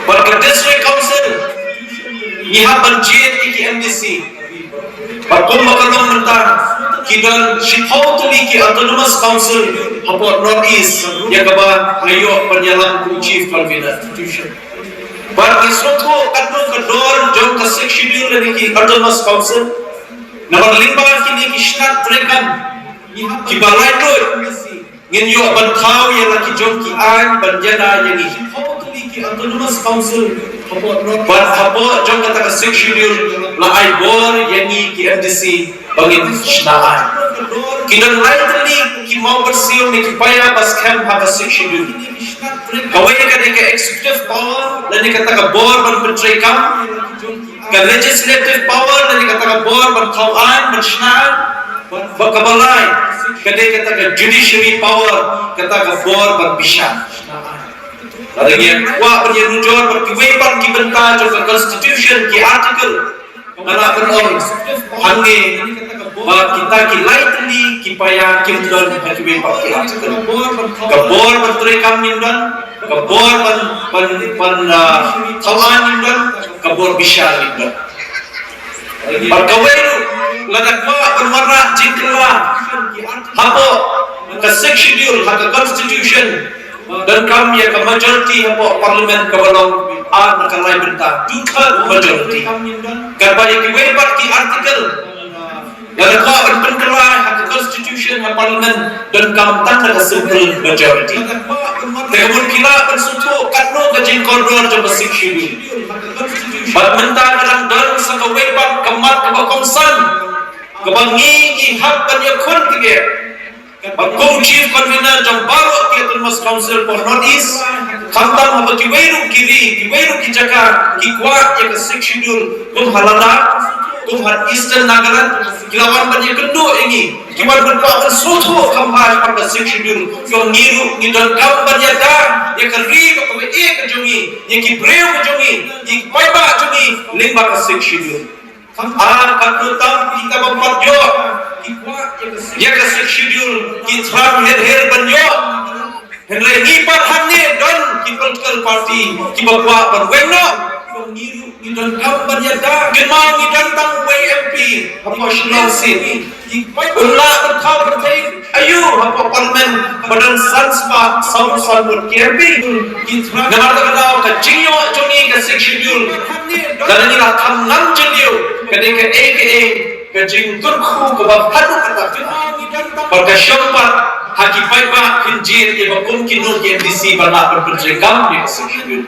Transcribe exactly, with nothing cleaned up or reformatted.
Bad ka District Council ngi hap ban jied ïa ki M D C. Bad kumba ka long mynta, ki don shiphew tylli ki Autonomous Council hapoh North East ïa kaba nga ïoh ban ïalam kum Chief Convener. Bad ngi sngewthuh katno ka dor jong ka Sixth Schedule lane ki Autonomous Council. Namar lyngba kine ki shnat treikam kiba laitluid, ngin ïoh ban thaw ïa la ki jong ki aiñ ban ïada ïa ngi. Bad hapoh jong kata ka Sixth Schedule la ai bor ïa ngi ki M D C ba ngin shna aiñ. Ki don lai tylli ki mawbyrsiew ne ki paia ba skhem ha ka Sixth Schedule. Kawei ka dei ka executive power lane kata ka bor ban pyntreikam. Ka legislative power lane kata ka bor ban thaw aiñ, ban shna aiñ. Bad kaba lai ka dei kata ka judiciary power, kata ka bor ban bishar. Lada ngi kwah ban ïanujor bad kiwei pat ki bynta jong ka Constitution, ki article, nga lah ban ong hangne ba kita ki lai tylli ki paia kim don ha kiwei pat ki article. Ka bor ban treikam ngim don, ka bor ban, ban, ban, ah, thaw aiñ ngim don, ka bor bishar ngim don. Bad kawei ruh, lada kwah ban wanrah jingkylla hapoh ka Sixth Schedule ha ka Constitution, donkam ïa ka majority hapoh Parliament kaba long ar na ka lai bynta, two third majority. Katba ïa kiwei pat ki article, lada kwah ban pynkylla ha ka Constitution, ha Parliament, donkam tang da ka simple majority. Te ka mut phi lah ban sngewthuh katno ka jingkordor jong ka Sixth Schedule. Bad mynta ka dang don sa kawei pat ka mat kaba kongsan kaba ngi, ngi hap ban ïakhun kyrkieh. Bad kum Chief Convener jong baroh ki Autonomous Council for North East, khamtam haba kiwei ruh ki ri, kiwei ruh ki jaka ki kwah ïa ka Sixth Schedule, kum ha Ladakh, kum ha Eastern Nagaland, ki la wan ban ïakynduh ïa ngi. Ki wan ban kwah ban sngewthuh kham bha shaphang ka Sixth Schedule. Jong ngi ruh ngi donkam ban ïada ïa ka ri kaba ïeit ka jong ngi, ïa ki briew ka jong ngi, ïa ki paidbah jong ngi lyngba ka Sixth Schedule. Ah, katno tam kita ba pat ïoh ïa ka Sixth Schedule, ki thrang her her ban ïoh. Hynrei ngi pat hangne don ki political party kiba kwah ban weng noh. Ngi don kam ban ïada. Kynmaw ngi don tang uwei M P hapoh Shillong seat. Un lah ban thaw pyrthei aïu hapoh Parliament ba don san spah saw phew san ngut ki M P. Namar kata ka daw ka jingïoh jong ngi ka Sixth Schedule, lada ngi la kham ngam jylliew, ka dei kaei kaei ka jingkyrkhu kaba haduh katta katta. Bad ka shong pat ha ki paidbah kin jied ïa ba kum kino ki M D C ba lah ban pyntreikam ïa ka Sixth Schedule.